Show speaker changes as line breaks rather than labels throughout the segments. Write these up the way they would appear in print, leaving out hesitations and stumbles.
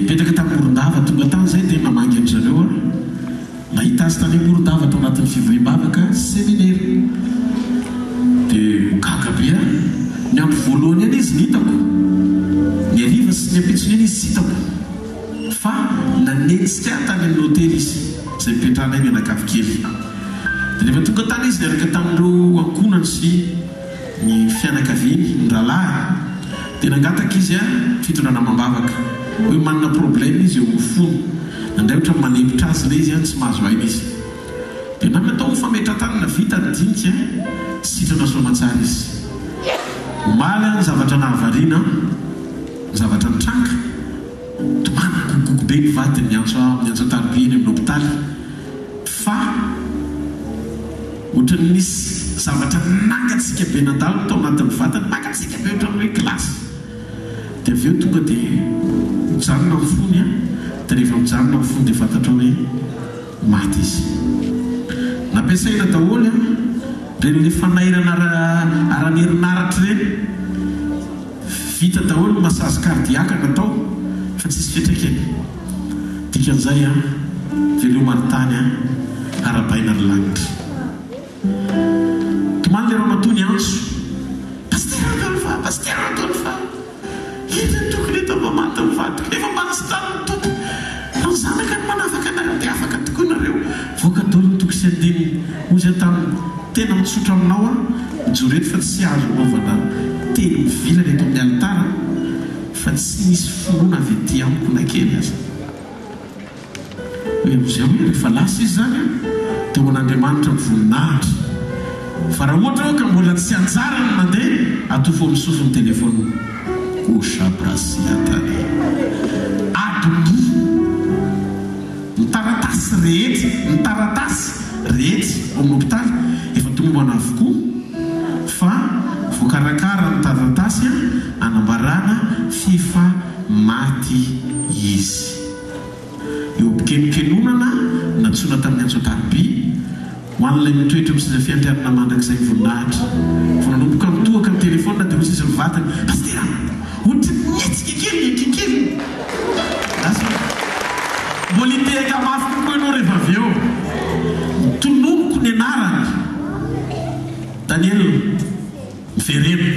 nipetraka tany Morondava, tonga tany izay dia namangy an-dry zareo aho. Nahita azy tany Morondava tao anatin'ny fivoriam-bavaka seminera. Dia gaga be aho. Ny andro voalohany ihany izy no hitako. Ny hariva sy ny ampitsony iny izy tsy hitako. Fa nanenjika ahy tany amin'ny hotely izy, izay nipetrahanay mianakavy kely. Dia rehefa tonga tany izy niaraka tamin'ireo ankohonany sy ny fianakaviany, ny rahalahiny, dia nangataka izy fitondrana amam-bavaka. Hoe manana problème izy eo amin'ny fony. Nandray ohatran'ny manempotra azy ilay izy, tsy mahazo aina izy. Dia natao ny fametrahan-tanana, vita ny dinika, sitrana soamantsara izy. Omaly ny zavatra nahavariana, ny zavatra nitranga, tomany gogogogo be ny vadiny niantso ahy, niantso an-tariby eny amin'ny hopitaly fa ohatran'ny nisy zavatra nangatsiaka be nandalo tao anatin'ny vatany, nangatsiaka be ohatran'ny hoe glace. Dia avy eo tonga dia mijanona ny fony an, dia rehefa mijanona ny fony dia fantatrao hoe maty izy. Nampiasaina daholo an, ireny le fanairana ara-herinaratra ireny, vita daholo ny massage cardiaque natao fa tsisy fiantraikany. Dikan'izay an, veloma ny tany an, arabaina ny lanitra. Tomany le ramatoa niantso, Pasitera Rodolphe, Pasitera Rodolphe, inona no tokony atao mba maty ny vadiko? Efa mba tsy tany ny Tompo, fa ny zanaka no manafaka anareo dia afaka tokoa nareo. Voaka daholo ny toko sy andininy. Hoy izy taminy, Tena mitsotra aminao aho, mijoro eto fa tsy azo anaovana teny mivilana eto amin'ny alitara, fa tsy nisy finoana avy ety amiko na kely aza. Hoy amin'izay hoe rehefa lasa izy izany an, dia ho an'Andriamanitra ny voninahitra. Fa raha ohatra hoe ka mbola tsy anjarany ny mandeha, atofo amin'ny sofiny ny telephone. Oshabrasiatane. Adimboa. Ny taratasy rehetra, ny taratasy rehetra ao amin'ny hopitaly efa tomombana avokoa fa voakarakara ny taratasy anambarana f'efa maty izy. Eo am-pikenokenonana, nantsoina tamin'ny antso an-tariby, ho an'ilay mitoetra eo amin'ny seza fiandrianana mandrakizay ny voninahitra. Vao nanomboka nitohaka ny telefaonina dia hoy izy ny vadiny, Pasitera! Ohatry ny nihetsika kely ny ankikeliny. Lasa. Mbola hitehaka mafy kokoa ianao rehefa avy eo. Tononiko ny anarany. Daniel. Miverena.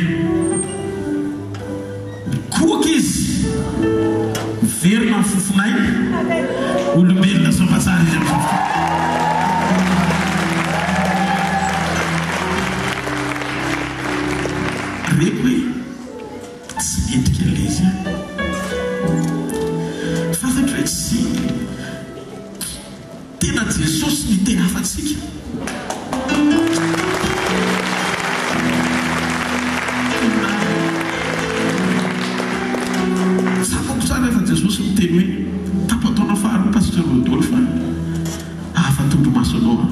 Mikohaka izy. Miverina amin'ny fofon'aina. Olombelona soamatsara izy amin'izao fotoana. Reko hoe tsy mendrika an'ilay izy aho. Fantatro hoe tsy. Tena Jesosy nitehafantsika. Tena tsapako tsara fa Jesosy niteny hoe tapa-taona faharoa Pasteur Rodolphe a, afa-tondromaso anao aho.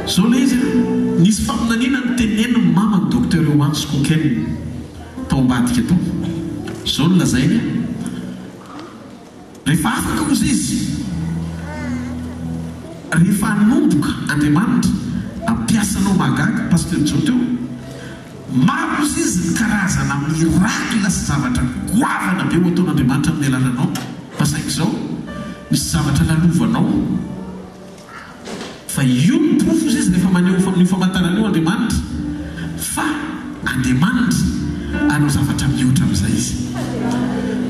Zao ilay izy a, nisy faminaniana notenenin'ny maman'i Docteur Johannes Skoken tao ambadika tao. Zao no lazainy a. Rehefa afaka ozy izy, rehefa hanomboka Andriamanitra hampiasa anao mahagaga, Pasteur Joe teo, maro ozy izy ny karazana miracle sy zavatra goavana be ho ataon'Andriamanitra amin'ny alalanao, fa saingy izao misy zavatra lalovanao. Fa io no porofo hozy izy rehefa maneho an'io famantarana io Andriamanitra fa Andriamanitra hanao zavatra mihoatra amin'izay izy.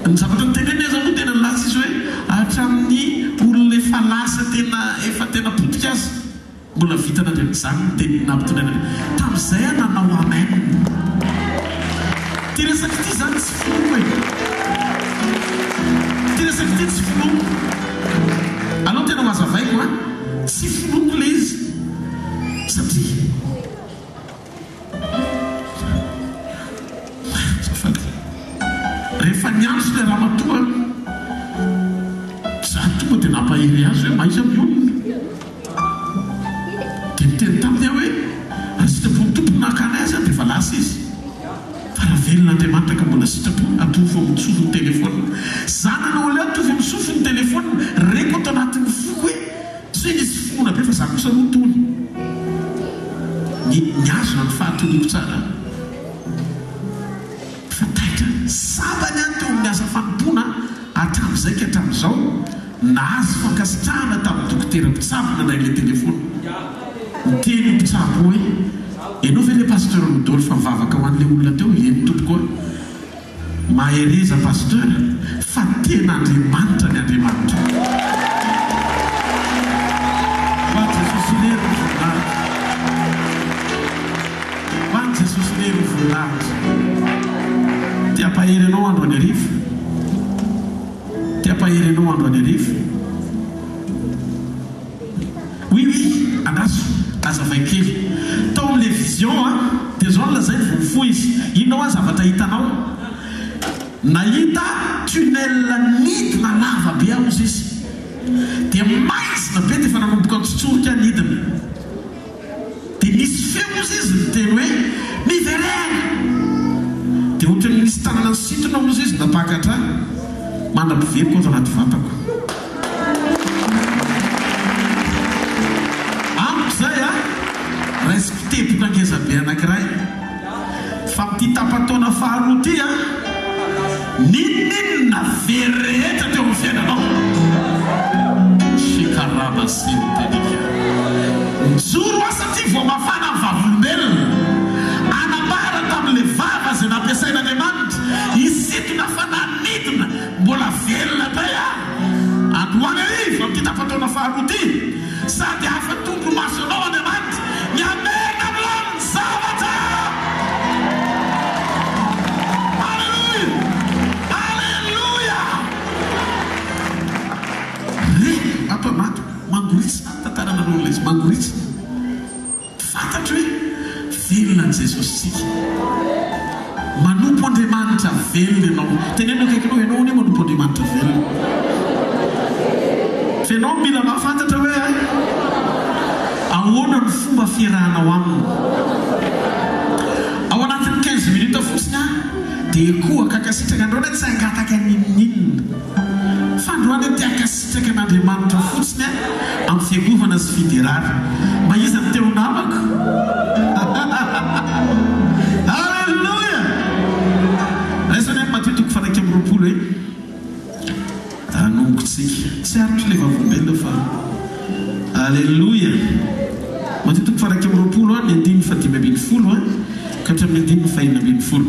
Ny zavatra noteneniny aza moa tena nilaza izy hoe hatramin'ny olona efa lasa tena efa tena potika aza mbola vitan'Andriamanitra. Izany no teny nampitondrainy an'Andriamanitra. Tamin'izay aho nanao amen. Ity resaka ity izany tsy finoako e. Ity resaka ity tsy finoako. Aleo tena ho hazavaiko an! Tsy finoako ilay izy satria azafady. Rehefa niantso ilay ramatoa za tonga dia nampahery azy hoe mahaiza mionona. Dia niteny taminy aho hoe raha sitrapon'ny Tompo ny nakana azy dia efa lasa izy. Fa raha velona Andriamanitra ka mbola sitrapo, atofo amin'ny tsofiny ny telephone. Za nanao aleo atofo amin'ny sofiny ny telephone, reko ato anatin'ny foko hoe tsy hoe nisy finoana be fa za kosa aloha tony. Ny nihazona ny fahatoniako tsara fa taitra. Sambany aho teo amin'ny asa fanompoana. Hatramin'izay ka hatramin'izao, nahazo fankasitrahana tamin'ny dokotera mpitsabo nandray ilay telefaonina. Niteny io mpitsabo io hoe, Ianao ve ilay Pasteur Rodolphe nivavaka ho an'ilay olona teo? Eny tompoko a. Mahereza Pasteur fa tena Andriamanitra ny Andriamanitra. Ho an'i Jesosy irery ny voninahitra. Ho an'i Jesosy irery ny voninahitra. Te hampahery anao andro any hariva. Te hampahery anao andro any hariva. Oui oui, andraso, azavaiko kely. Tao amin'ilay vision an, dia izao no lazainy vao mifoha izy, inona hoa ny zavatra hitanao? Nahita tunnel nidina lava be aho hozy izy. Dia maizina be dia efa nanomboka nitsotsorika aho nidina. Dia nisy feo hozy izy niteny hoe, Miverena! Dia ohatran'ny nisy tanana nisintona hozy izy nampakatra ahy mandra-piveriko ato anaty vatako. Amiko izay a! Raisiko teboka ngezabe anankiray fa amin'ity tapa-taona faharoa ity a! N'inon'inona very rehetra teo amin'ny fiainanao. Shikaraba Sintelika. Nijoro aho satria vao mafana ny vavolombelona. Hanambara tamin'ilay vava izay nampiasain'Andriamanitra hisintona fanahy nidina mbola velona indray aho androany hariva amin'ity tapa-taona faharoa ity. Sady afa-tondro maso anao Andriamanitra ny hamerina amin'ny laoniny zavatra! Aleloia! Aleloia! Re ato anaty mangoritsina ny tantaranareo ilay izy, mangoritsina. Fantatro hoe velona ny Jesosy-tsika. Manompo Andriamanitra velona ianao. Teneno akaikinao, ianao anie manompo Andriamanitra velona. Fa ianao mila mahafantatra hoe ahoana ny fomba fiarahanao aminy. Ao anatin'ny 15 minutes fotsiny aho dia koa ankasitraka androany aho tsy hangataka n'inon'inona. Fa androany aho te hankasitraka an'Andriamanitra fotsiny aho amin'ny fiarovana sy fiderana. Mba iza no te ho namako? Alléluia! Raiso anie ny Matio toko faha 21 e. Hanombotsika. Tsy aritro ilay vavolombelona fa. Alléluia! Matio toko faha 21 ny andininy faha 15 ka hatramin'ny andininy faha 16.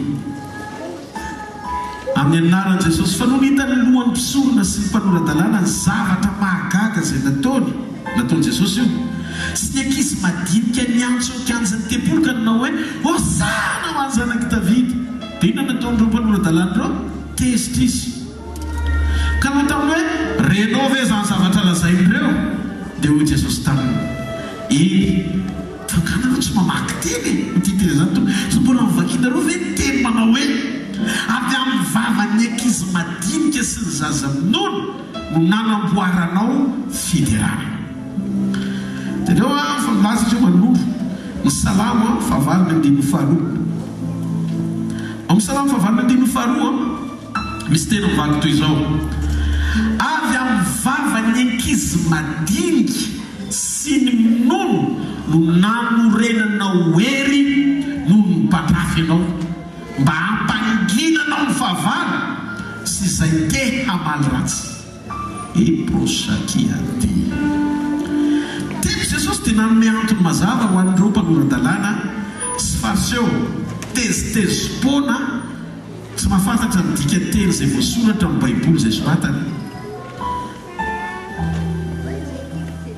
Amin'ny anaran'i Jesosy. Fa nony hitan'ny lohan'ny mpisorona sy ny mpanora-dalàna ny zavatra mahagaga izay nataony, nataon'i Jesosy io, sy ny ankizy madinika niantso ny kianjan'ny tempoly ka nanao hoe, Hosana ho an'ny Zanak'i Davida! Dia inona no nataon'ireo mpanora-dalàna ireo? Tezitra izy. Ka nanao taminy hoe, Renao ve izany zavatra lazain'ireo? Dia hoy Jesosy taminy, Eny. Fa nga nareo tsy mamaky teny e? Ity teny izany Tompo. Tsy mbola novakinareo ve ny teny manao hoe, Avy amin'ny vavan'ny ankizy madinika sy ny zaza minono no nanamboaranao fiderana. Jereo aho fa milaza izy io manoro ny Salamo fahavalo ny andininy faharoa. Ao amin'ny Salamo fahavalo ny andininy faharoa misy teny mivaky toy izao, Avy amin'ny vavan'ny ankizy madinika sy ny minono no nanorenanao hery noho ny mpandrafy anao, mba hampanginanao ny fahavalo sy izay te hamaly ratsy. Eprosakiade. Teto Jesosy dia nanome antony mazava ho an'ireo mpanora-dalàna sy Fariseo tezitezi-poana tsy mahafantatra ny dikan-teny izay voasoratra amin'ny Baiboly izay soratany.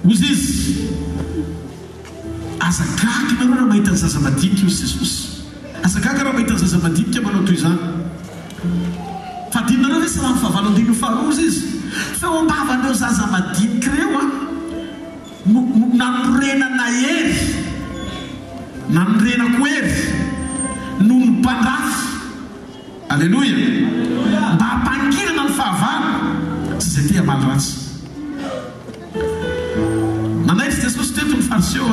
Hozy izy, Aza gaga nareo raha mahita ny zaza madinika, hozy Jesosy. Aza gaga raha mahita ny zaza madinika manao toy izany. Fa adinonareo ve Salamo fahavalo andininy faharoa, hozy izy, fa eo am-bavan'ireo zaza madinika ireo an, no, no nanorenana hery, nanorenako hery, noho ny mpandrafy. Aleloia! Mba hampanginana ny fahavalo sy izay te hamaly ratsy. Nanaitra Jesosy teto ny Fariseo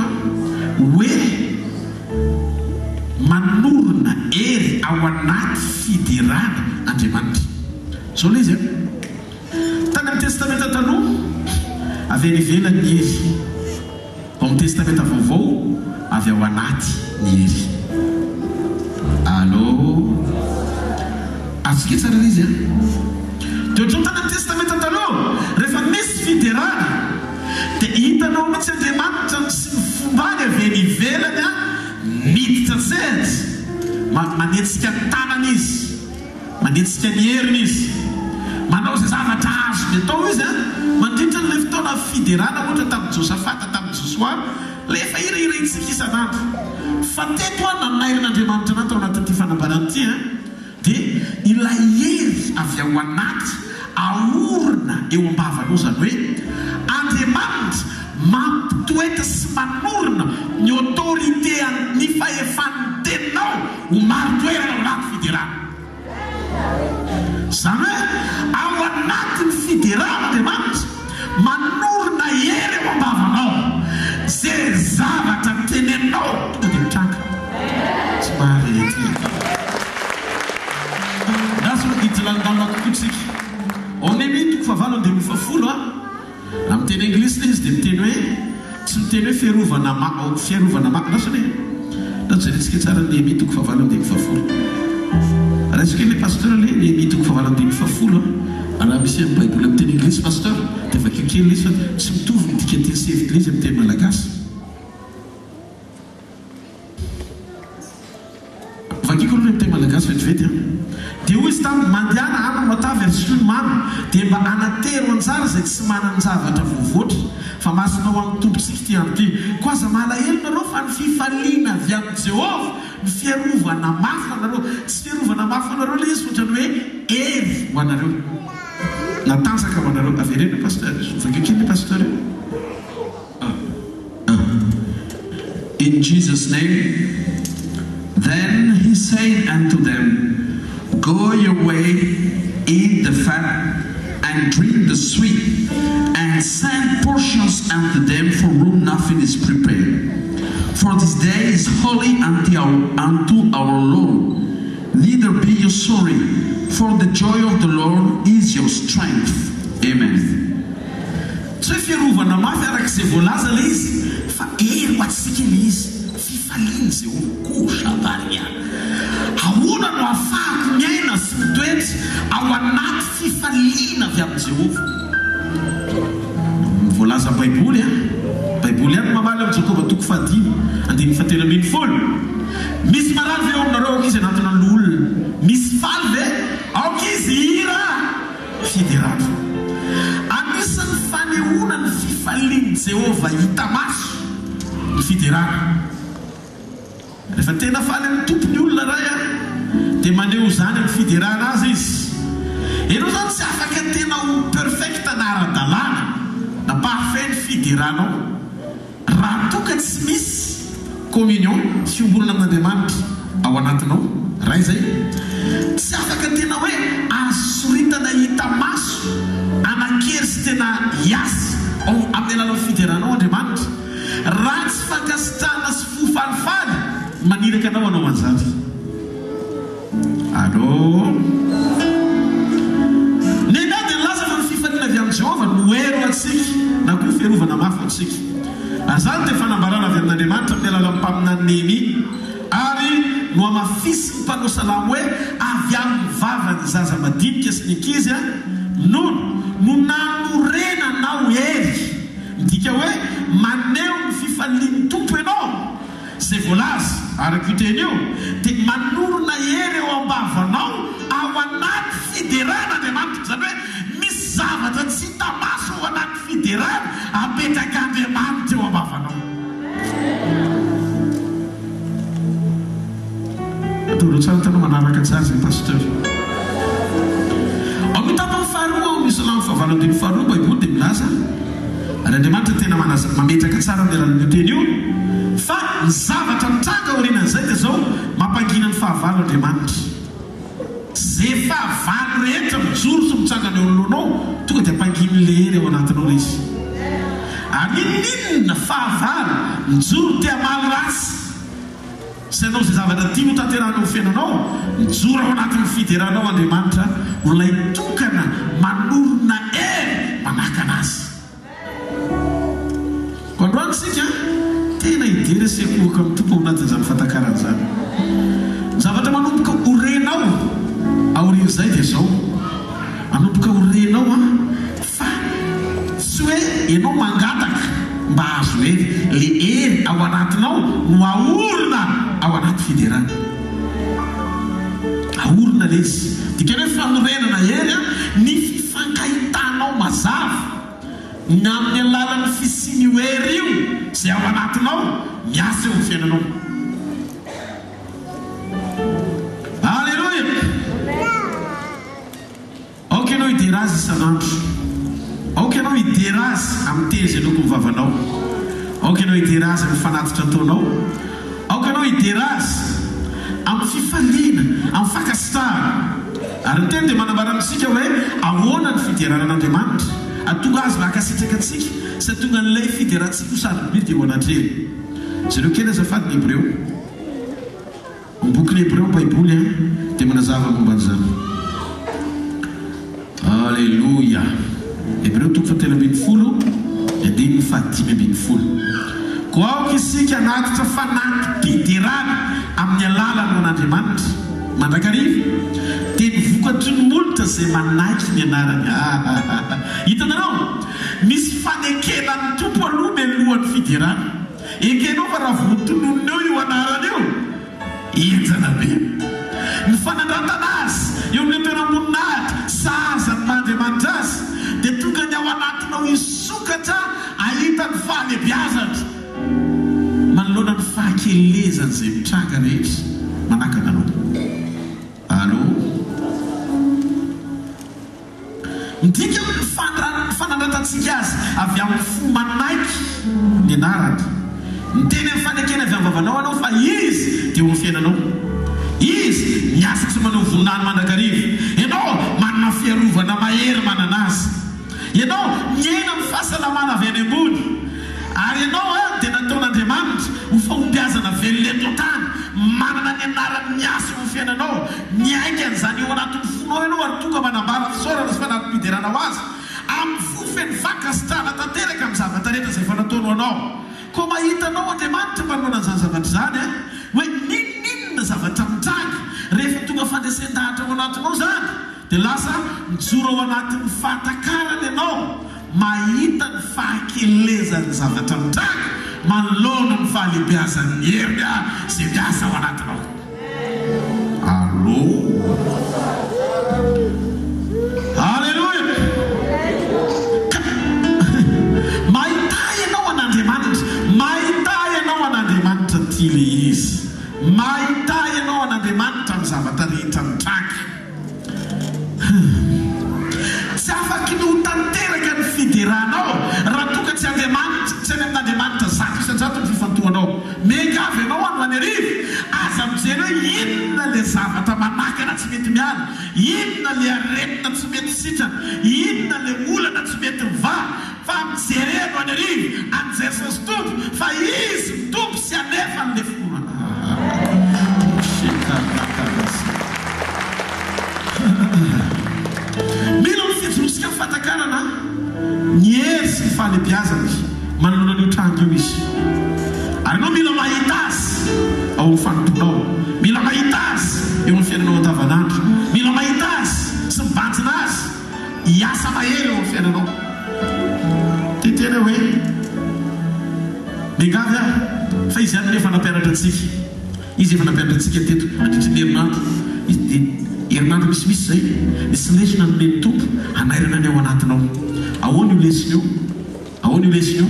hoe manorina hery ao anaty fiderana Andriamanitra. Izao ilay izy an! Tany amin'ny Testamenta Taloha, avy any ivelany ny hery. Ao amin'ny Testamenta Vaovao, avy ao anaty ny hery. Allô? Azontsika tsara ilay izy an? Dia ohatran'ny tany amin'ny Testamenta Taloha, rehefa misy fiderana, dia hitanao mihitsy Andriamanitra sy ny fombany avy eny ivelany miditra an-tsehatra, manetsika ny tanany Izy. Manetsika ny heriny izy. Manao izay zavatra azony atao izy mandritra an'ilay fotoana fiderana, ohatra tamin'i Josafata, tamin'i Josoa, ilay efa hirahiraintsika isan'andro. Fa teto aho nanairin'Andriamanitra anah tao anatin'ity fanambarana ity dia ilay hery avy ao anaty aorina eo am-bavanao, izany hoe Andriamanitra mampitoetra sy manorina ny autorité ny fahefan'ny teninao ho marin-toerana ao anaty fiderana. Izany hoe ao anatin'ny fiderana Andriamanitra manorina hery eo am-bavanao. Ze zavatra teneninao tonga dia mitranga. Tsy mahare ety e. Andraso hiditra lalindalina kokoa tsika. Ao Nehemia toko fahavalo andininy fahafolo a. Raha miteny anglisy ilay izy dia miteny hoe, tsy miteny hoe fiarovana ma, fiarovana ma, andraso anie, andraso jerentsika tsara ny Nehemia toko fahavalo andininy fahafolo. Raiso kely ilay pasteur ilay Nehemia toko fahavalo andininy fahafolo a, raha misy amin'ny baiboly amin'ny teny anglisy pasteur dia vakio kely ilay izy fa tsy mitovy ny dikanteny sy hevitr'ilay izy amin'ny teny malagasy. Vakiko aloha ilay miteny malagasy vetivety an. Dia hoy izy taminy, Mandehana any no matavy ary sotroy ny mamy, dia mba anatero anjara izay tsy manan-javatra voavoatra, fa masina ho an'ny Tompontsika ity andro ity. Koa aza malahelo nareo, fa ny fifaliana avy amin'i Jehovah no fiarovana mafy ho anareo. Tsy fiarovana mafy ho anareo ilay izy fa ohatran'ny hoe hery ho anareo, na tanjaka ho anareo. Avereno Pasteur, vakio kely ilay Pasteur io.
In Jesus' name. Then he said unto them, Go your way, eat the fat, and drink the sweet, and send portions unto them for whom nothing is prepared. For this day is holy unto our, unto our Lord. Neither be you sorry, for the joy of the Lord is your strength. Amen.
Tsy hoe fiarovana mafy araka izay voalaza ilay izy fa hery ho antsika ilay izy, fifaliana izay ho kosha-baria. Ahoana no ahafahako miaina sy mitoetra ao anaty fifaliana avy amin'i Jehovah? Ny voalazan'ny Baiboly an! Baiboly ihany no mamaly amin'i Jakoba toko fahadimy, andininy fahatelo ambinifolo. Misy marary ve eo aminareo? Aoka izy hanantona ny loholona. Misy faly ve? Aoka izy hihira! Fiderana. Anisan'ny fanehoana ny fifalian'i Jehovah hita maso ny fiderana. Rehefa tena faly amin'ny Tompo ny olona iray, dia maneho izany amin'ny fiderana azy izy. Ianao izany tsy afaka tena ho perfect na ara-dalàna na parfait ny fideranao. Raha toa ka tsy misy communion, fiombonana amin'Andriamanitra, ao anatinao, iray izay, tsy afaka tena hoe azo soritana hita maso, hanan-kery sy tena hiasa ao amin'ny alalan'ny fideranao Andriamanitra, raha tsy fankasitrahana sy fo falifaly no maniraka anao hanao an'izany. Allo. Nehemia dia nilaza fa ny fifaliana avy amin'i Jehovah no hery ho antsika, na koa fiarovana mafy ho antsika. Ary izany dia fanambarana avy amin'Andriamanitra amin'ny alalan'ny mpaminany Nehemia, ary nohamafisin'ny mpanao salamo hoe, Avy amin'ny vavan'ny zaza madinika sy ny ankizy minono no nanorenanao hery. Midika hoe maneho ny fifalian'ny Tompo ianao. Izay voalaza, araka io teny io, dia manorina hery eo am-bavanao ao anaty fiderana Andriamanitra. Izany hoe misy zavatra tsy hita maso ao anaty fiderana apetrak'Andriamanitra eo am-bavanao. Ataonao tsara hitanao manaraka tsara izay Pasteur. Ao amin'ny tapany faharoa ao amin'ny Salamo fahavalo andininy faharoa ny Baiboly dia milaza, ary Andriamanitra tena manaza, mametraka tsara amin'ny alalan'io teny io, fa ny zavatra mitranga aorianan'izay dia izao, mampangina ny fahavalo Andriamanitra. Ze fahavalo rehetra mijoro sy mitsangana eo anoloanao, tonga dia ampanginin'ilay hery ao anatinao ilay izy. Ary n'inon'inona fahavalo mijoro te hamaly ratsy, Sy hanao izay zavatra tiany ho tanterahina amin'ny fiainanao, mijoro ao anatin'ny fideranao Andriamanitra ho ilay tokana manorina hery manakana azy. Koa androany isika tena hidera sy hiankohoka amin'ny Tompo ao anatin'izany fahatakarana izany. Ny zavatra manomboka ho renao aorian'izay dia izao, manomboka ho re. mba hahazo hery. Le hery ao anatinao no aorina ao anaty fiderana. Aorina le izy. Dikany hoe fanorenana hery ny fifankahitanao mazava ny amin'ny alalan'ny fisian'io hery io izay ao anatinao miasa eo amin'ny fiainanao. Aleloia! Aoka ianao hidera Azy isan'andro. Aoka ianao hidera Azy amin'ny teny izay aloaky ny vavanao. Aoka ianao hidera Azy amin'ny fanatitra ataonao. Aoka ianao hidera Azy amin'ny fifaliana, amin'ny fankasitrahana. Ary ny teny dia manambara amintsika hoe ahoana ny fiderana an'Andriamanitra, hahatonga Azy mba hankasitraka antsika sy hahatonga an'ilay fiderantsika ho sarobidy eo anatrehany. Jereo kely azafady ny Hebreo. Ny bokin'ny Hebreo Baiboly dia manazava momba an'izany. Aleloia! Hebreo toko fahatelo ambin'ny folo, ny andininy fahadimy ambin'ny folo. Koa aoka isika hanatitra fanati-piderana amin'ny alalany ho an'Andriamanitra mandrakariva, dia ny vokatry ny molotra izay manaiky ny anarany. Ahahaha! Hitanareo? Misy fanekena ny Tompo aloha mialohan'ny fiderana. Ekenao fa raha voatononina eo io anarana io, henjana be. Ny fanandratana azy eo amin'ilay toeram-boninahitra sahaza ny maha Andriamanitra azy dia tonga ny ao anatinao hisokatra hahita ny fahalebiazany manoloana ny fahakelezany izay mitranga rehetra manakana anao. Allo. Midika ho ny fanandratantsika azy avy amin'ny fo manaiky ny anarany. Miteny amin'ny fanekena avy amin'ny vavanao ianao fa Izy dia eo amin'ny fiainanao. Izy miasa sy maneho voninahiny mandrakariva. Ianao manana fiarovana mahery manana Azy. Ianao miaina amin'ny fahasalamana avy any ambony. Ary ianao dia nataon'Andriamanitra ho fahombiazana velona eto an-tany, manana ny anarany miasa eo amin'ny fiainanao. Miaiky an'izany eo anatin'ny fonao ianao ary tonga manambara fisaorana sy fanati-piderana ho Azy amin'ny fo feno fankasitrahana tanteraka amin'ny zavatra rehetra izay efa nataony ho anao. Koa mahita anao Andriamanitra manoloana an'izany zavatra izany, hoe n'inon'inona zavatra mitranga, rehefa tonga fandresen-dahatra ao anatinao izany, dia lasa mijoro ao anatin'ny fahatakarana ianao, mahita ny fahakelezan'ny zavatra mitranga manoloana ny fahalehibeazan'ny heriny izay miasa ao anatinao. Allo. Aleloia. Ka mahita ianao an'Andriamanitra. Mahita ianao an'Andriamanitra ity ilay izy. Mahita ianao an'Andriamanitra amin'ny zavatra rehetra mitranga. Tsy afaky ny ho tanteraka ny fideranao raha toa ka tsy Andriamanitra, tsy any amin'Andriamanitra 100% ny fifantohanao. Miangavy anao andro any hariva, aza mijery hoe inona ilay zavatra manakana tsy mety miala, inona ilay aretina tsy mety sitrana, inona ilay olana tsy mety mivaha, fa mijere andro any hariva an'i Jesosy Tompo fa Izy no Tompo sy hanefa an'ilay finoana. Mila ny fijoroantsika amin'ny fahatakarana ny hery sy ny fahalebiazany manoloana an'io tranga io izy. Ary ianao mila mahita azy ao amin'ny fanompoanao, mila mahita azy eo amin'ny fiainanao andavanandro, mila mahita azy sy mibanjina azy hiasa mahery eo amin'ny fiainanao. Te hiteny aho hoe miangavy aho fa izy ihany no efa nampianatra antsika. Izy efa nampianatra antsika teto nandritry ny herinandro, herinandro misimisy izay, nisy lesona nomen'ny Tompo hanairana ny ao anatinao. Ahoana io lesona io? Ahoana io lesona io?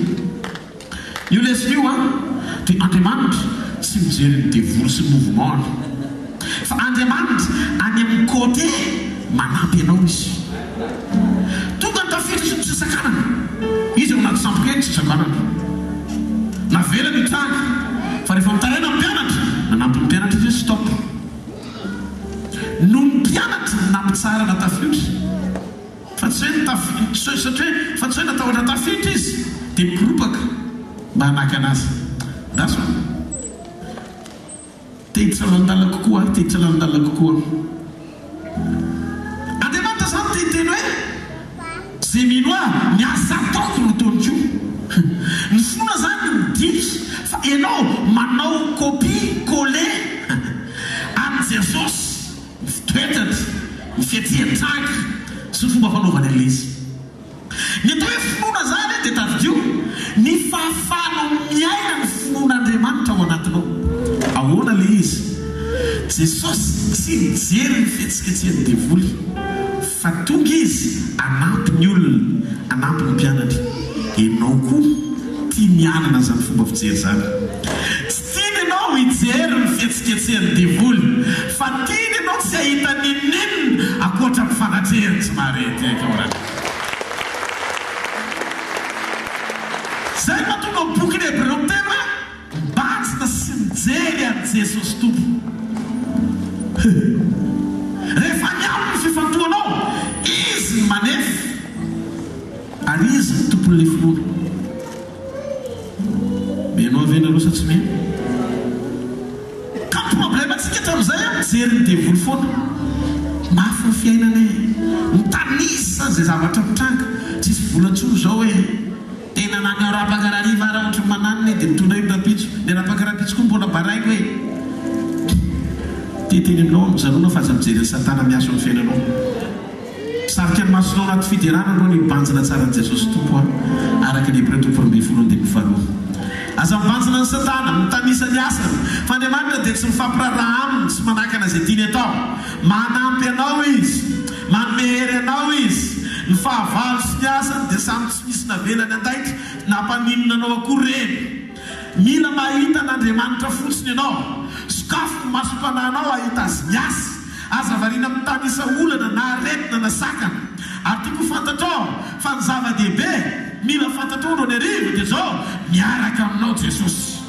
Io lesona io an, dia Andriamanitra tsy mijery ny devoly sy ny mouvement-ny. Fa Andriamanitra any amin'ny côté manampy anao Izy. Tonga ny tafiotra sy ny tsy sakanana. Izy ao anaty sambo kely tsy sakanana. Navelany hitranga. Fa rehefa mitaraina ny mpianatra, nanampy ny mpianatra izy hoe stop. Noho ny mpianatra no nampitsaharana tafiotra. Fa tsy hoe nitafiotra, satria hoe, fa tsy hoe natahotra tafiotra izy dia mikoropaka mba hanakana azy. Andraso an. Te hiditra lalindalina kokoa aho, te hiditra lalindalina kokoa aho. Andriamanitra izany te hiteny hoe, Izay mino Ahy, ny asa ataoko no ataony koa. Ny finoana izany no midika fa ianao manao copie coller an'i Jesosy, ny fitoetrany, ny fihetseham-tranga sy ny fomba fanaovany an'ilay izy. Ny atao hoe finoana izany dia tadidio, ny. fahafahanao miaina ny finoan'Andriamanitra ao anatinao. Ahoana ilay izy? Jesosy tsy nijery ny fihetsiketsehan'ny devoly, fa tonga Izy hanampy ny olona, hanampy ny mpianany. Ianao koa tiany hanana izany fomba fijery izany. Tsy tiany ianao hijery ny fihetsiketsehan'ny devoly, fa tiany ianao tsy hahita n'inon'inona ankoatra ny fanatrehany tsy maharehitehaka ao anatiny. Izay no mahatonga ny bokin'ny Hebreo miteny hoe, Mibanjina sy mijery an'i Jesosy Tompo. He. Rehefa any Aminy ny fifantohanao, Izy no manefa, ary Izy no tompon'ilay finoana. Mino ahy ve nareo sa tsy mino? Ka ny problème tsika hatramin'izay an, mijery ny devoly foana. Mafy ny fiainana e. Mitanisa izay zavatra mitranga. Tsisy vola intsony izao e. Tena na ny arapaka hariva ara ohatry ny mananina e, dia mitondra iny rahampitso. Ny arapaka rahampitso koa mbola baraingo e. Te hiteny aminao aho, mijanona fa aza mijery an'i satana miasa eo amin'ny fiainanao. Misarika ny masonao anaty fiderana aloha ny mibanjina tsara an'i Jesosy Tompo a, araka ny Hebreo toko 12 andininy faharoa. Aza mibanjina an'i Satana, mitanisa ny asany, fa Andriamanitra dia tsy mifampiraharaha aminy sy manakana izay tiany atao. Manampy anao Izy. Manome hery anao Izy. Ny fahavalo sy ny asany dia samy tsy misy navelany handaitra na hampaninona anao akory ireny. Mila mahita an'Andriamanitra fotsiny ianao. Sokafy ny masom-panahinao hahita Azy miasa. Aza variana mitanisa olana na aretina na sakana. Ary tiako ho fantatrao fa ny zava-dehibe mila fantatrao androany hariva dia izao, miaraka aminao Jesosy.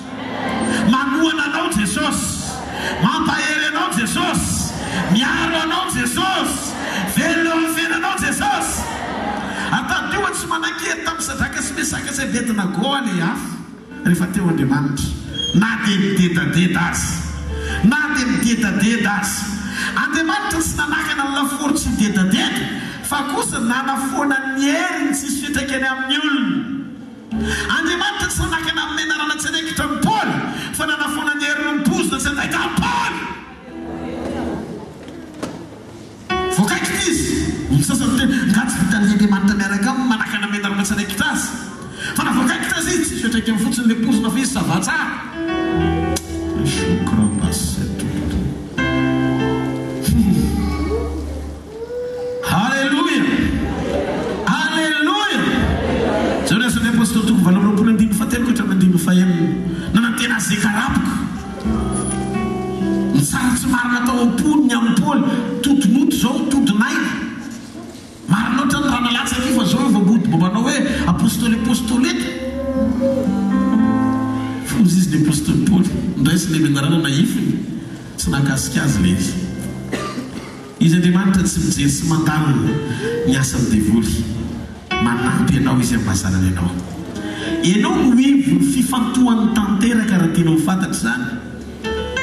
Manohana anao Jesosy. Mampahery anao Jesosy. Miaro anao Jesosy. Velona eo amin'ny fiainanao Jesosy. Ary tadidio fa tsy manan-kery tamin'i Sadraka sy Mesaka sy Abednago ilay afo rehefa teo Andriamanitra, na dia midedadeda aza. Na dia midedadeda aza. Andriamanitra tsy nanakana ny lafaoro tsy hidedadeda, fa kosa nanafoana ny heriny tsy hisy fiantraikany amin'ny olona. Andriamanitra tsy nanakana ny menarana tsy hanaikitra an'i Paoly, fa nanafoana ny herin'ny mipozona tsy handaitra an'i Paoly. Voakaikitra izy. Ny sasany miteny, Angaha tsy vitan'ilay Andriamanitra miaraka aminy manakana menarana tsy hanaikitra azy? Fa na voakaikitra aza izy, tsy hisy fiantraikany fotsiny ilay pozina fa izy ça va tsara. Haleloia! Haleloia! Izao ny Asan'ny Apostoly toko 28 andininy fahatelo ka hatramin'ny andininy fahenina. Nanantena azy izay karapoka. Ny tsara tsy marina tao am-pony ny amin'i Paoly, todin'ody izao, todin'aina. Marina loatra ny ra nalatsaka io fa izao io vao mody mba manao hoe apostoly apostoly eto. Foza izy ny apostoly Paoly. Noraisiny ilay menarana nahifiny, tsy nahakasika azy ilay izy. Izy Andriamanitra tsy mijery sy mandalina ny asan'ny devoly. Manampy anao Izy amin'ny maha-zanany anao. Ianao no ivon'ny fifantohany tanteraka raha tianao ho fantatra izany.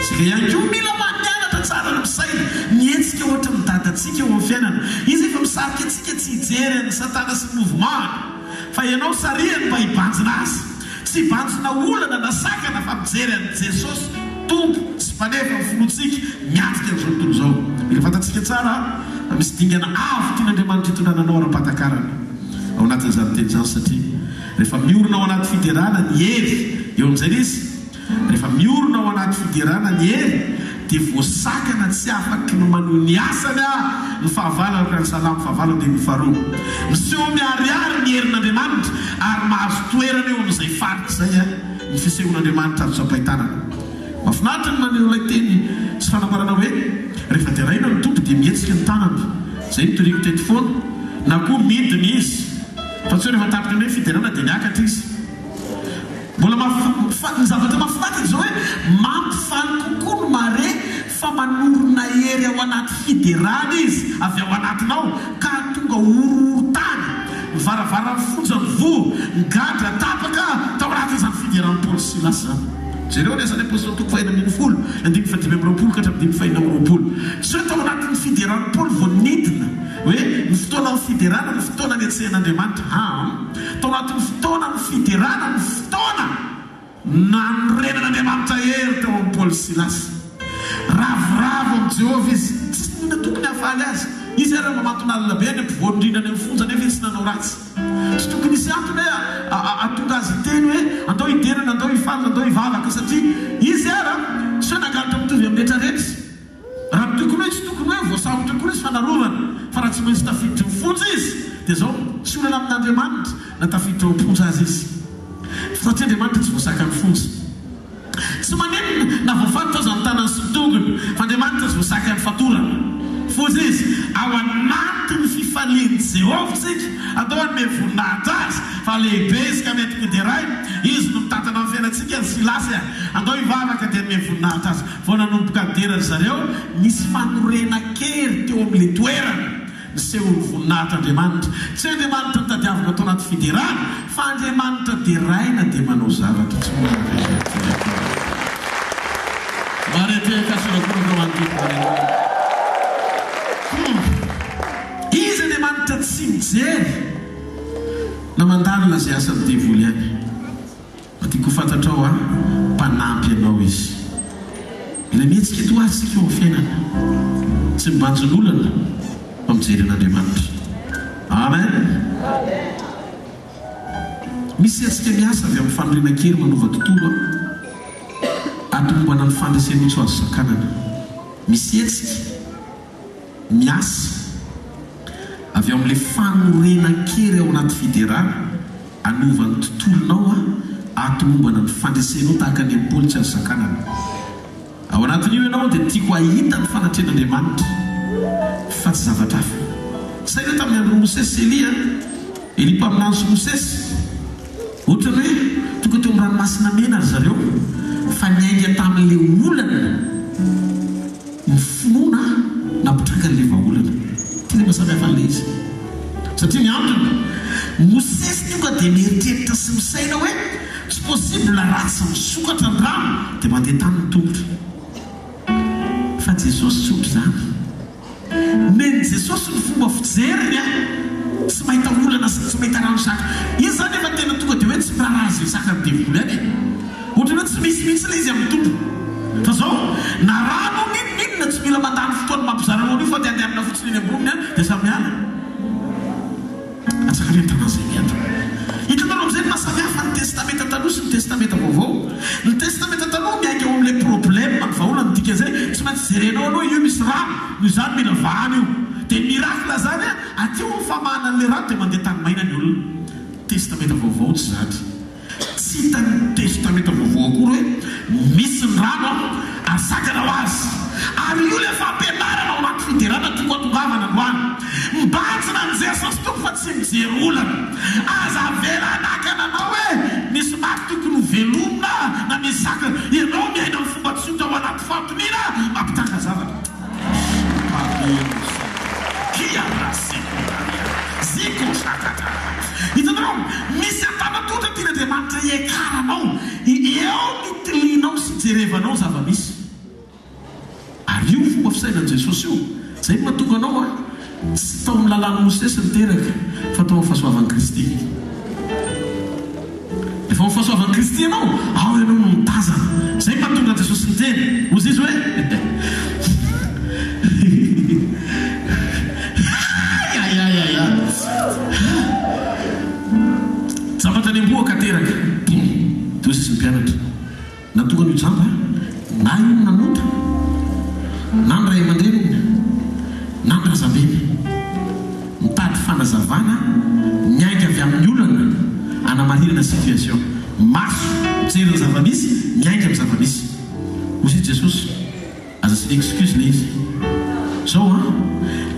Isika ihany koa mila mianatra tsara ny misaina, mihetsika ohatry ny dadantsika eo amin'ny fiainana. Izy efa misarika antsika tsy hijery an'i Satana sy ny mouvement-ny. Fa ianao sarihany mba hibanjina azy. Tsy hibanjina olana na sakana fa mijery an'i Jesosy Tompo sy Mpanefa ny finoantsika miatrika an'izao tontolo izao. Mila fantatsika tsara fa misy dingana avo tian'Andriamanitra hitondrana anao ara-pahatakarana ao anatin'izany teny izany satria rehefa miorina ao anaty fiderana ny hery eo amin'izay ilay izy Rehefa miorina ao anaty fiderana ny hery dia voasakana tsy afaky ny manohy ny asany aho ny fahavalo araka ny Salamo fahavalo andininy faharoa. Miseho miharihary ny herin'Andriamanitra ary mahazo toerana eo amin'izay faritra izay ny fisehoan'Andriamanitra azo tsapain-tanana. Mahafinaritra ny maneho ilay teny sy fanambarana hoe rehefa deraina ny Tompo dia mihetsika ny tanany. Izay no toriko teto foana. Na koa midina Izy. Fa tsy hoe rehefa tapitra ny hoe fiderana dia miakatra Izy. Mbola mahafaly, ny zavatra mahafinaritra dia izao hoe mampifaly kokoa ny mahare fa manorina hery ao anaty fiderana izy avy ao anatinao ka hahatonga horohorontany, ny varavaran'ny fonja mivoha, ny gadra tapaka tao anatin'izany fideran'i Paoly sy Silasy izany. Jereo ny Asan'ny Apostoly toko fahenina 15, andininy fahadimy amby 20 ka hatramin'ny andininy fahenina amby 20. Tsy hoe tao anatin'ny fideran'i Paoly vao nidina hoe ny fotoanan'ny fiderana no fotoana nihetsehan'Andriamanitra. Aa. Tao anatin'ny fotoanan'ny fiderana ny fotoana nanorenan'Andriamanitra hery teo amin'i Paoly sy Silasy. Ravoravo amin'i Jehovah izy. Tsisy n'inona tokony hahafaly azy. Izy ary mamanton'alina be any ampovoany indrindra any amin'ny fonja nefa izy tsy nanao ratsy. Tsy tokony hisy antony hoe hahatonga azy hiteny hoe, hidera nandao hifaly nandao hivavaka satria izy ara tsy hoe nangalatra mitovy amin'ny rehetra rehetra. Raha ny tokony hoe tsy tokony hoe voasambotra akory izy fa narovana fa raha tsy maintsy tafiditry ny fonja izy dia zao tsy olana amin'Andriamanitra na tafiditra ao am-ponja aza izy satria Andriamanitra tsy voasakan'ny fonja. Tsy maninona na voafatotra aza ny tanany sy ny tongony fa Andriamanitra tsy voasakan'ny fatorana. Foza izy. Ao anatin'ny fifalian'i Jehovah isika. Atao hanome voninahitra azy fa lehibe izy ka mety hoderaina. Izy no mitantana ny fiainantsika ry Silasy a! Andao hivavaka dia hanome voninahitra azy. Vao nanomboka nidera ry zareo, nisy fanorenan-kery teo amin'ilay toerana nisehoan'ny voninahitr'Andriamanitra. Tsy Andriamanitra notadiavina tao anaty fiderana, fa Andriamanitra deraina dia manao zavatra tsy mora vetivety. Izy Andriamanitra tsy mijery na mandalina izay asan'ny devoly any. Fa tiako ho fantatrao aho, mpanampy anao Izy. Mila mihetsika toa Azy isika eo amin'ny fiainana. Tsy mibanjin'olana fa mijery an'Andriamanitra. Amen! Misy hetsika miasa avy amin'ny fanorenan-kery manova tontolo an. Atomombana ny fandresenao tsy ho azo sakanana. Misy hetsika. Miasa avy ao amin'ilay fanorenan-kery ao anaty fiderana hanova ny tontolonao aho hahatomombana ny fandresenao tahaka ny an'i Paoly tsy azo sakanana. Ao anatin'io ianao dia tiako hahita ny fanatrehan'Andriamanitra fa tsy zavatra hafa. Saino hoe tamin'ny andron'i Mosesy sy Elia, Elia mpaminany sy Mosesy, ohatran'ny hoe tonga teo amin'ny ranomasina mena ry zareo fa niainga tamin'ilay olana. Ny finoana nampitranga an'ilay vahaolana. Ity ilay mahasamihafa an'ilay izy. Satria ny antony, Mosesy tonga dia mieritreritra sy misaina hoe tsy possible raha tsy misokatra ny rano dia mandeha tany ny tongotra. Fa Jesosy tsy ohatr'izany. Nen'i Jesosy ny fomba fijeriny an! Tsy mahita olana sy tsy mahita rano saka. Izy izany efa tena tonga dia hoe tsy miraharaha izay sakan'ny devoly any e! Ohatran'ny hoe tsy misy mihitsy ilay izy amin'ny Tompo. Fa izao, na rano n'inon'inona tsy mila mandany fotoana mampizara anao an'io fa dia andehanana fotsiny eny amboniny any dia samy miala. Atsangano ny tanàna izay miato. Hitanareo amin'izay ny maha samy hafa ny Testamenta Taloha sy ny Testamenta Vaovao. Ny Testamenta Taloha miainga ao amin'ilay problème ny vahaolana, ny dikan'izay tsy maintsy jerenao aloha io misy rano, noho izany mila vahana io. Dia ny miracle izany aty eo amin'ny famahana an'ilay rano dia mandeha tany maina ny olona. Testamenta Vaovao tsy izany. Tsy hitan'ny Testamenta Vaovao akory hoe misy ny rano ary sakana ho azy. Ary io ilay fampianarana ao anaty fiderana tiako hatongavana androany. Mibanjina an'i Jesosy Tompo fa tsy mijery olana. Aza avela hanakana anao hoe misy maty tokony ho velomina na misy sakana. Ianao miaina amin'ny fomba tsotra ao anaty fampitoniana mampitanga zavatra. Hitanareo, misy antanatohatra tian'Andriamanitra hiakaranao, eo ny tilianao sy jerevanao ny zava-misy. Ary io fomba fisainan'i Jesosy io, izay no mahatonga anao a, tsy tao amin'ny lalàn'i Mosesy niteraka, fa tao amin'ny fahasoavan'i Kristy. Rehefa ao amin'ny fahasoavan'i Kristy ianao, ao ianao no mitazana. Izay no mahatonga an'i Jesosy niteny. Hozy Izy hoe, Ayayayaya. Jamba tany am-bohoka teraka. Boum. Dia hozy Izy ny mpianatra. Na tonga an'io jamba, na io no nanota, na ny ray aman-dreniny, na ny razambeny. Mitady fanazavana miainga avy amin'ny olana anamarinana situation. Maso mijery ny zava-misy, miainga amin'ny zava-misy. Hoy i Jesosy. Aza asiana excuse le izy. Zao an,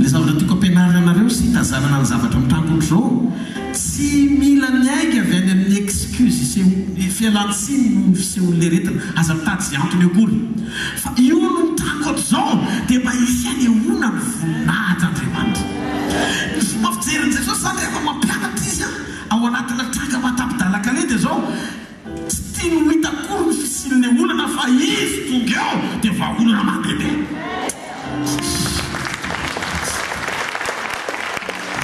le zavatra tiako ampianarina anareo sy hitazanana ny zavatra mitranga ohatr'izao, tsy mila miainga avy any amin'ny excuse iseho, fialantsiny noho ny fisehon'le aretina, aza mitady izay antony akory. Fa io no mitranga ohatr'izao dia mba hisy hanehoana ny voninahitr'Andriamanitra. Ny fomba fijerin'i Jesosy zany rehefa mampianatra Izy an, ao anatina tranga mahatapidalakale dia zao, Tsy tiany ho hita akory ny fisian'ilay olana fa izy tonga eo dia vahaolana mandehandeha.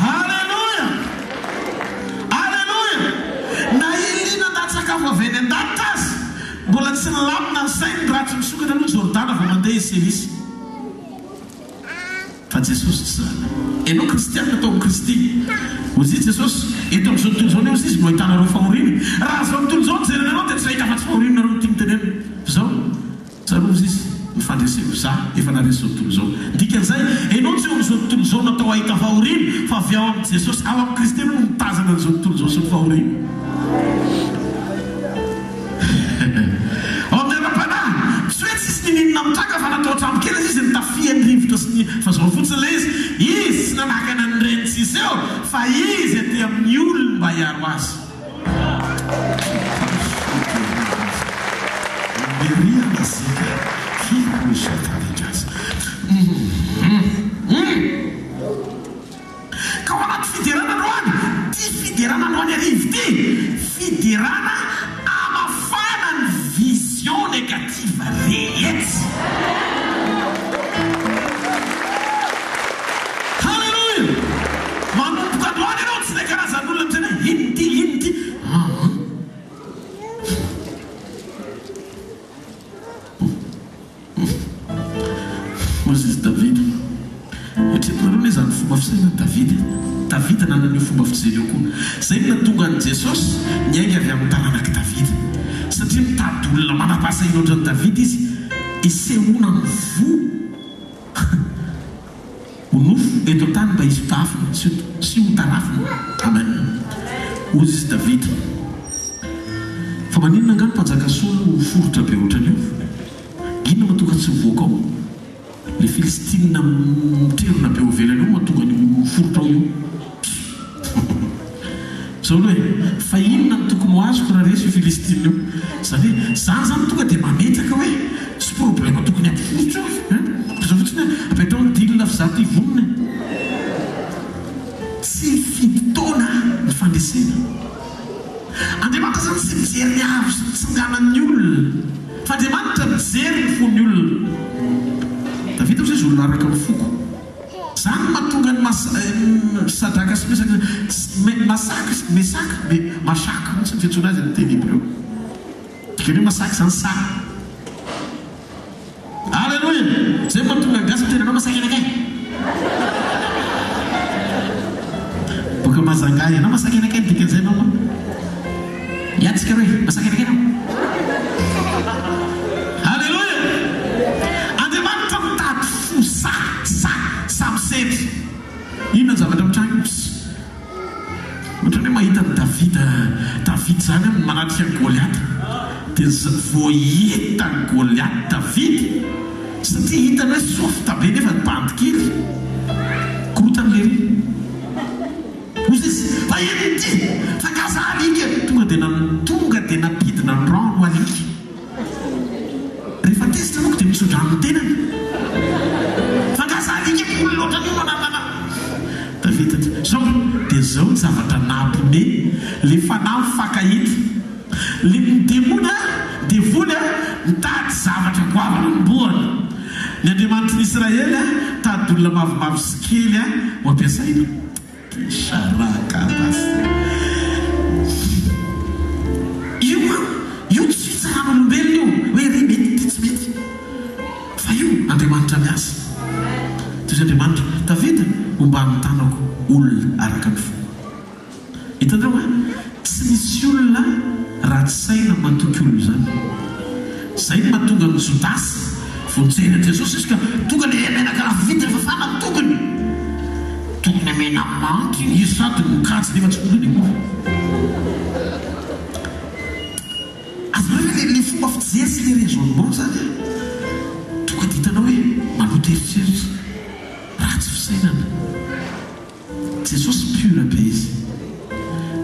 Aleloia! Aleloia! Na i Elia nanda sakafo avy any an-danitra aza, mbola tsy nilamina ny sainy raha tsy misokatra aloha Jordana vao mandeha i Selisa. Fa. Jesosy tsy izany. Ianao kristianina tao amin'i Kristy. Hoy Jesosy, eto amin'izao tontolo izao anefa izy no ahitanareo fahoriana. Raha izao tontolo izao no jerena anao dia tsy hahita afa-tsy fahoriana nareo no tiany tenenina. Fa izao, tsarovy izy, ny fandreseko, za efa naharesy izao tontolo izao. Ny dikan'izay, ianao tsy eo amin'izao tontolo izao natao hahita fahoriana, fa avy ao amin'i Jesosy, ao amin'i Kristy ianao no mitazana an'izao tontolo izao sy ny fahoriana. Ao amin'ny ara-panahy, tsy hoe tsisy ninininona mitranga fa natao hatramin'ny kely aza izy nitafian'ny rivotra sy ny fa zao fotsiny ilay izy, izy tsy nanakana an'ireny tsy hiseho fa izy aty amin'ny olony mba hiaro azy. Ka ao anaty fiderana androany, ity fiderana androany hariva ity, fiderana hamafana ny vision négative rehetra. Haleloia! Manomboka androany ianao tsy ilay karazan'olona miteny hoe inona ity, inona ity. Aa. Hoy izy Davida. Eritreretinareo anie izany fomba fisainan'i Davida e! Davida nanana io fomba fijery io koa. Izay no nahatonga an'i Jesosy niainga avy amin'ny taranak'i Davida. Satria mitady olona manam-pahasahiana ohatran'i Davida izy hisehoana amin'ny voa. Ho nofo eto an-tany mba hisy hotahafina sy ho tarafina. Amen. Hoy izy Davida. Fa maninona angaha ny mpanjaka Saoly no foritra be ohatran'io? Inona mahatonga tsy mivoaka ao? Le Filistina mitrerona be ao ivelany ao mahatonga an'io foritra ao io. Zao aloha e, fa inona no tokony ho azoko raha resy io Filistina io? Zany hoe, zany zany tonga dia mametraka hoe tsy problème tokony hampiforitra io e! Fa zao fotsiny hoe, apetraho ny deal fa za ty vonona e! Tsy mifidy taona ny fandresena. Andriamanitra zany tsy mijery ny avo sy ny tsinganan'ny olona, fa Andriamanitra mijery ny fon'ny olona. Davida hozy izy olona araka ny foko. Zany no mahatonga ny mas Sadraka sy Mesaka Masaka sy Mesaka me Mashaka mihitsy ny fiantsoana azy amin'ny teny hebreo. Dikany hoe masaka izany saha. Aleloia! Zay no mahatonga ny gasy miteny anao masaka anakay. Boka Majunga ianao masaka anakay ny dikan'izay ianao ma. Hiantsika roe, masaka anakay ianao. Aleloia! Andriamanitra mitady fo sahy, sahy, sahy misedra. Inona ny zavatra mitranga? Pss. Ohatran'ny hoe mahita an'i Davida, Davida izany an, manatrika an'i Goliata. Dia voahitan'i Goliata Davida, satria hitany hoe soft be nefa ny bandy kely. Korotany lery. Hoy izy, fa inona ity? Fa nga za alika? Tonga dia tonga dia nampidina ny rano alika. Rehefa tezitra manko dia mitsodrano ny tenany. Fa nga za alika ko olona ohatran'io no ananana Davida ty. Zao dia zao ny zavatra nampime le fanahy mifankahita. Le ny demony a, devoly a, mitady zavatra goavana hanombohana. Ny Andriamanitry ny Israely a, mitady olona mavomavo sy kely a ho ampiasaina. Io an, io tsy fitsaran'olombelona io, hoe ry mety ity tsy mety. Fa io Andriamanitra miasa. Toy izay Andriamanitra, Davida, homban'ny tanako olona araka ny foko. Hitanareo an, tsy misy olona ratsy saina matoky olona izany. Izay no mahatonga an'i Jodasy vao nijery an'i Jesosy izy ka tonga ilay menaka lafo vidy rehefa fana ny tongony. Tokony hamena manty izy sady mikajy nefa tsy tongony akory. Azonareo ve ilay fomba fijery sy ilay raisonnement izany an? Tonga dia hitanao hoe maloto eritreritra, ratsy fisainana. Jesosy pure be izy.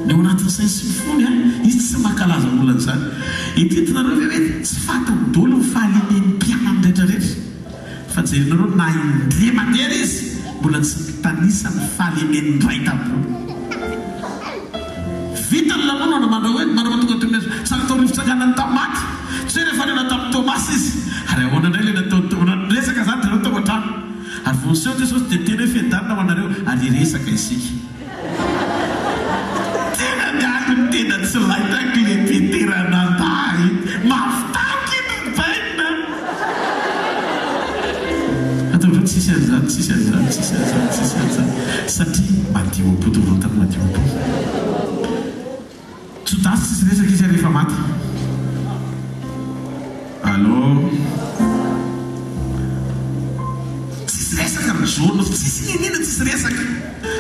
Ny ao anatin'ny sainy sy ny fony an, izy tsy mankalaza olona an'izany. Eritreretinareo ve hoe tsy fantany daholo ny fahalemen'ny mpianany rehetra rehetra? Fa jerenareo na indray mandeha izy mbola tsy mitanisa ny fahalemen'ny ray tampo. Vita ny lanonana manao hoe manao tonga toy ny tsara tao rivo-tsanganany tamin'ny maty. Tsy hoe rehefa niala tamin'i Tomasy izy. Ary ahoana indray ilay nataony tao Niresaka izany zareo tao an-trano. Ary vao niseho Jesosy dia niteny hoe fiadanana ho anareo ary hiresaka isika. Tena mialy ny tena tsy laitako le Petera nandà iny. Mafy tamiko iny ry bainina. Ataovy hoe tsisy an'izany, tsisy an'izany, tsisy an'izany. Madio am-po, tovovavy tany madio am-po. Jodasy tsisy resaka izy ary efa maty. Allô. Tsisy resaka ry jaune tsisy niniana tsisy resaka.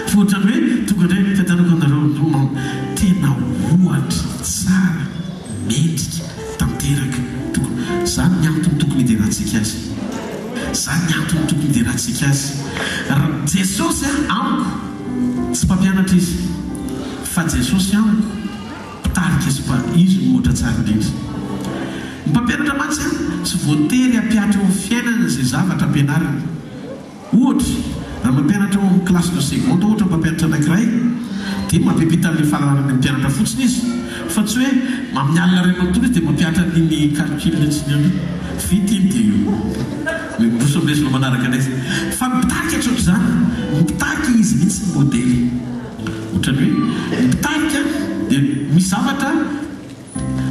Fa ohatran'ny hoe tonga indray fiadanako anareo no man tena ohatra tsara mendrika tanteraka tokony zany ny antony tokony hiderantsika azy. Zany ny antony tokony hiderantsika azy. Ry Jesosy a amiko tsy mpampianatra izy. Fa Jesosy amiko mpitarika sy mpa izy no ohatra tsara indrindra. Ny mpampianatra mantsy tsy voatery hampihatra eo amin'ny fiainany izay zavatra ampianariny. Ohatra, raha mampianatra ao amin'ny classe de seconde ohatra ny mpampianatra anankiray dia mampiampita an'ilay fahalalana any amin'ny mpianatra fotsiny izy fa tsy hoe amin'ny alina iray manontolo izy dia mampihatra an'iny calcul sy ny an'iny. Vita iny dia miroso amin'ny lesona manaraka indray izy. Fa ny mpitarika tsy ohatr'izany. Ny mpitarika izy mihitsy no modely. Ohatran'ny hoe ny mpitarika dia misy zavatra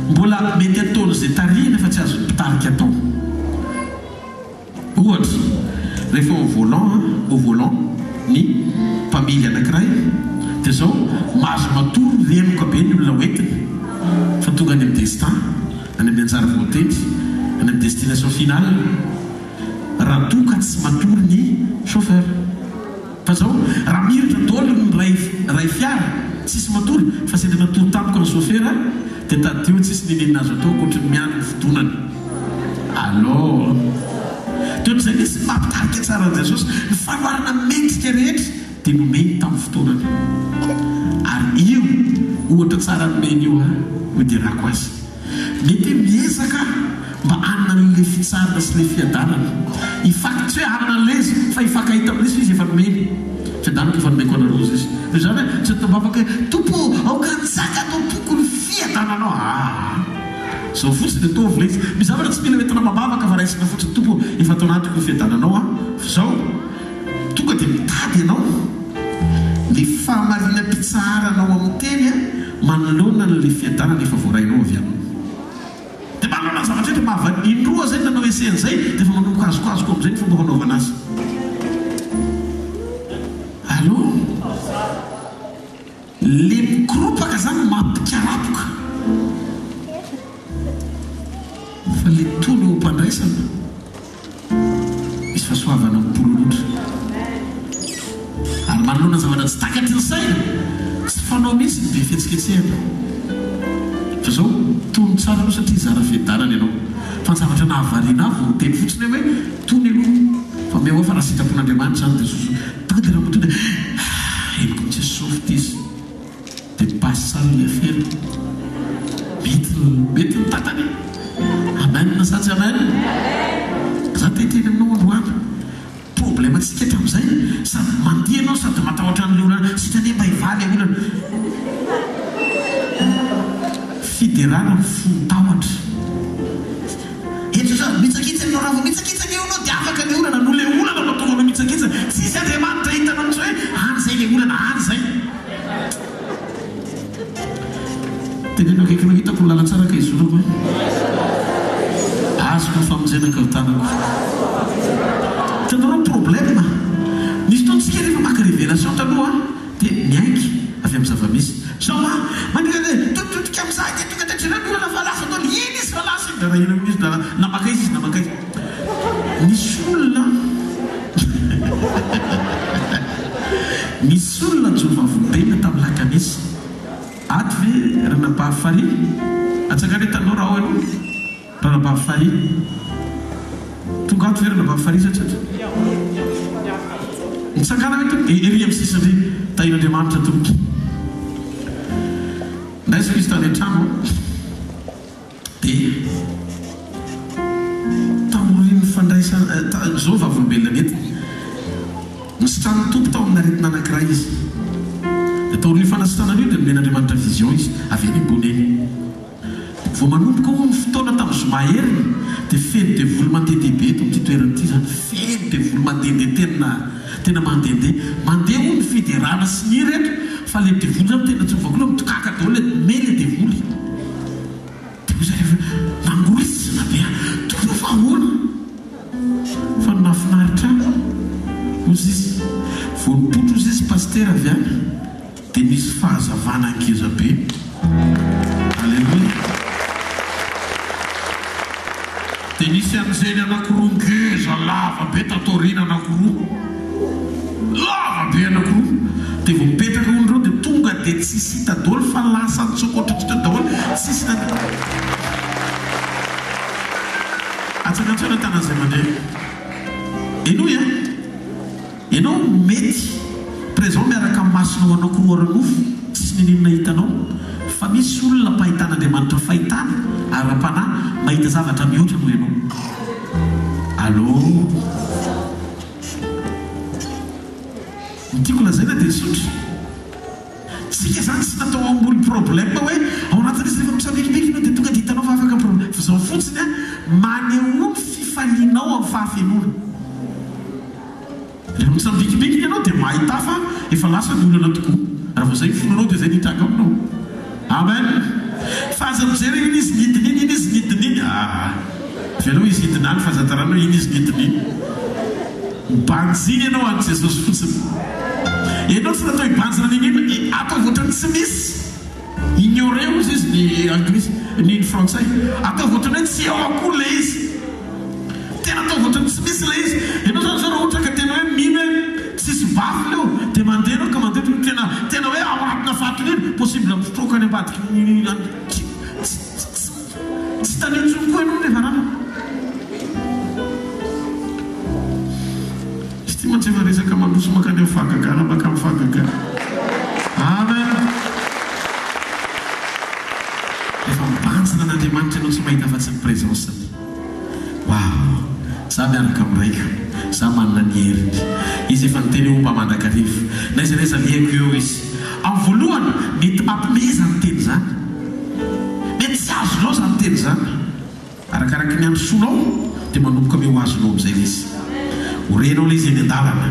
mbola mety ataon'izay tarihina fa tsy azon'ny mpitarika atao. Ohatra, rehefa au volant, au volant, ny mpamily anankiray dia izao mahazo matory renoka be ny olona hoentiny fa tonga any amin'ny destin, any amin'ny anjara voatendry, any amin'ny destination finale raha toa ka tsy matory ny chauffeur. Fa zao, raha miritra dôly ny ray ray fiara, tsisy matory, fa sendra natory tampoka ny sôfera, dia tadidio tsisy niniana azo atao ankoatry ny miandry ny fidonana. Alors. Dia ohatr'izay mihitsy ny maha mpitarika tsara an'i Jesosy, ny fanoharana mendrika rehetra dia nomeny tamin'ny fotoanany. Ary io ohatra tsara nomeny io aho no iderako azy. Mety hoe miezaka aho mba hanana an'ilay fitsarana sy ilay fiadanana. Hifak, tsy hoe hanana an'ilay izy, fa hifankahita amin'ilay izy fa izy efa nomeny. Fiadanako efa nomeko anareo hozy izy. Noho izany hoe tsy atao am-bavaka hoe, Tompo ô, aoka hanjaka ato am-poko ny fiadananao. Aa! Izao fotsiny ataovy ilay izy. Misy zavatra tsy mila hoentina amam-bavaka fa raisina fotsiny, Tompo ô, efa ato anatiko ny fiadananao an. Fa izao, tonga dia mitady ianao ny fahamarinam-pitsaharana ao amin'ny teny manoloana an'ilay fiadanana efa voarainao avy aminy. Dia manoloana ny zavatra rehetra mahavariana, indroa izay no nanao essai an'izay dia efa manomboka azokoazoko amin'izay ny fomba fanaovana azy. Allô? Le mikoropaka zany mampikarapoka fa le tony eo am-pandraisana. Misy fahasoavana mipololotra. Ary manoloana zavatra tsy takatry ny saina, tsy fanao mihitsy ny be fihetsiketsehana. Fa izao, tony tsara aloha satria zara fiadanana ianao. Fa ny zavatra nahavariana ahy vao niteny fotsiny aho hoe tony aloha fa omeo ahy fa raha sitrapon'Andriamanitra izany dia sosoa. Tonga dia ramatoa dia henoko mihitsy hoe soft izy. Dia mi-passe tsara ilay afera. Mety mety ny tatany e! Amen sa tsy amen? Za te hiteny aminao androany, problème tsika hatramin'izay, sady mandeha ianao sady matahotra an'ilay olana, sita anie mba hivaha ilay olana. Fiderana ny fo mitahotra. Eto zany, mitsakitsaka ianao, raha vao mitsakitsaka eo ianao dia afaka ilay olana, noho ilay olana no mahatonga anao mitsakitsaka. Tsisy Andriamanitra hitanao mihitsy hoe any izay ilay olana, any izay. Teneno akaikinao, hitako ny lalantsara ka hizorako e. Azoko ny famonjena ka ho tanako. Hitanareo ny problème? Nisy fotoana tsika rehefa maka révélation taloha dia miainga avy amin'ny zava-misy. Zao an, mandeha hoe toditodika amin'izay dia tonga dia jereo ny olana fa lasa daholo, iny izy fa lasa iny, raha iny amin'izy na na mankaiza izy na mankaiza. Nisy olona Nisy olona nijoro vavolombelona tamin'ny lakamisy. Ato ve Ranabavy Farihy? Atsangano hoe tanora ao aloha. Ranabavy Farihy. Tonga ato ve Ranabavy Farihy sa tsy ato? Mitsangàna ve tompoko? Ery amin'ny sisiny ery. Tahian'Andriamanitra tompoko. Naisiko izy tany an-trano. Dia taorian'ny fandraisana, izao vavolombelona nentiny, nositran'ny Tompo tao amin'ny aretina anankiray izy. Dia taorian'io fanasitranana io dia nomen'Andriamanitra vision izy, avy eny ambony eny. Vao manomboka hono ny fotoana tamin'ny zoma heriny dia feno devoly mandehandeha be eto amin'ity toerana ity izany, feno devoly mandehandeha tena tena mandehandeha. Mandeha hono ny fiderana sy ny hira eto fa ilay devoly izany tena tsy mivaky loha, mitokaka daholo ilay, me ilay devoly. Dia hoy zareo hoe, Mangorisina be aho. Tompo fa ahoana? Fa ny nahafinaritra ahy, hozy izy, vao nipoitra hozy izy pasitera avy any. Dia nisy fahazavana ngeza be. Aleloia. Dia nisy anjely anankiroa ngeza lava be tato aoriana anankiroa. Lava be anankiroa. Dia vao mipetraka hono ireo dia tonga dia tsisy hita daholo fa lasa nitsokotrotro teo daholo. Tsisy na. Atsangantsoina ny tanan'izay mandre. Henoy an. Ianao mety présent miaraka amin'ny masonao anankiroa ara-nofo tsisy n'inon'inona hitanao fa misy olona mpahitan'Andriamanitra fahitana ara-panahy mahita zavatra mihoatra noho ianao. Allô? Ny tiako lazaina dia tsotra. Tsika zany tsy natao hamboly problème hoe ao anatin'izy rehefa misambikimbiky ianao dia tonga dia hitanao fa afaka ny problème. Fa zao fotsiny an, manehoa ny fifalianao amin'ny fahafenoana. Rehefa mitsambikimbiky ianao dia mahita fa efa lasa ny olana tokoa. Raha vao izay ny finoanao dia izay ny hitranga aminao. Amen. Fa aza mijery hoe iny izy nidina iny, iny izy nidina iny. Aa. Avelao izy hidina any fa aza tarana hoe iny izy nidina iny. Mibanjina ianao an'i Jesosy fotsiny. Ianao tsy natao hibanjina n'inon'inona. Ataovy ohatran'ny tsy misy. Ignorer hozy izy ny anglisy, ny frantsay. Ataovy ohatran'ny hoe tsy eo akory ilay izy. Tena ataovy ohatran'ny tsy misy ilay izy. Ianao izany izao raha ohatra ka tena hoe mino hoe tsisy baffle eo, dia mandeha ianao ka mandeha ohatran'ny tena tena hoe ao anatina fahatoniana, possible mitroka any ambadiky ny any tsy tsy tsy tsy hitanao intsony koa ianao rehefa raraka. Izy ity mantsy efa resaka mandroso mankany amin'ny fahagagana mankamin'ny fahagagana. Amen. Rehefa mibanjina an'Andriamanitra ianao tsy mahita afa-tsy ny présence-ny. Waouh! Za miaraka amin'ny Raiko. Za manana ny heriny. Izy efa niteny hoe homba mandrakariva. Na aiza na aiza alehako eo Izy. Amin'ny voalohany, mety mampime izany teny izany. Mety tsy azonao izany teny izany. Arakaraky ny androsoanao dia manomboka miha ho azonao amin'izay ilay izy. Ho renao ilay izy eny an-dalana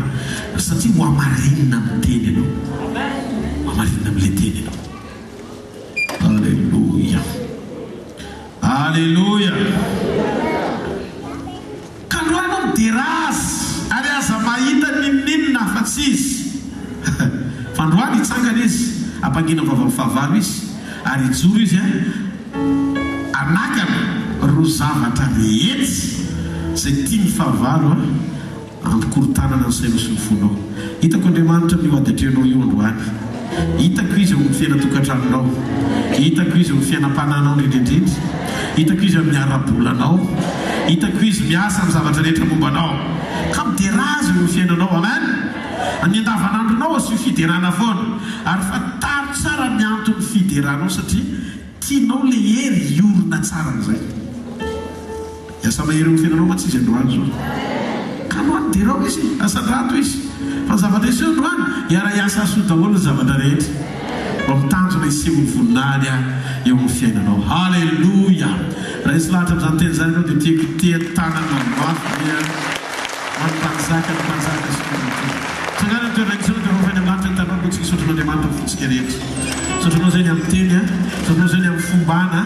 satria ho hamarinina amin'ny teny ianao. Ho hamarinina amin'ilay teny ianao. Aleloia. Aleloia. Ka androany ianao midera Azy ary aza mahita n'inon'inona afa-tsy Izy. Fa androany hitsangana Izy, hampangina ny vavan'ny fahavalo Izy, ary hijoro Izy hanakana ireo zavatra rehetra izay tian'ny fahavalo hampikorontanana ny sainao sy ny fonao. Hitako Andriamanitra amin'io ady atrehinao io androany. Hitako Izy eo amin'ny fiainan-tokantranonao. Hitako Izy eo amin'ny fiainam-panahinao indrindra indrindra. Hitako Izy amin'ny ara-bolanao. Hitako Izy miasa amin'ny zavatra rehetra momba anao. Ka miderà Azy eo amin'ny fiainanao. Amen! Ny andavanandronao asio fiderana foana. Ary fantaro tsara ny anton'ny fideranao satria tianao ilay hery hiorina tsara amin'izay. Hiasa mahery eo amin'ny fiainanao mantsy Izy androany izao. Ka androany derao Izy, asandrato Izy. Fa ny zavatra hiseho androany, hiara-hiasa hahasoa daholo ny zavatra rehetra. Mba ho tanjona hiseho ny voninahiny eo amin'ny fiainanao. Haleloia! Raha resy lahatra amin'izany teny izany ianao dia tiako hitia-tanana mafy be ho an'ny Mpanjaka ny mpanjaka sy Tompon'ny tompo. Tsangano ny toerana isehoany dia fafainy amin'ny lanitra ny tananao mba tsy hisaotra an'Andriamanitra ny fontsika rehetra. Misaotra anao izay ny amin'ny teny, misaotra anao izay ny amin'ny fombana.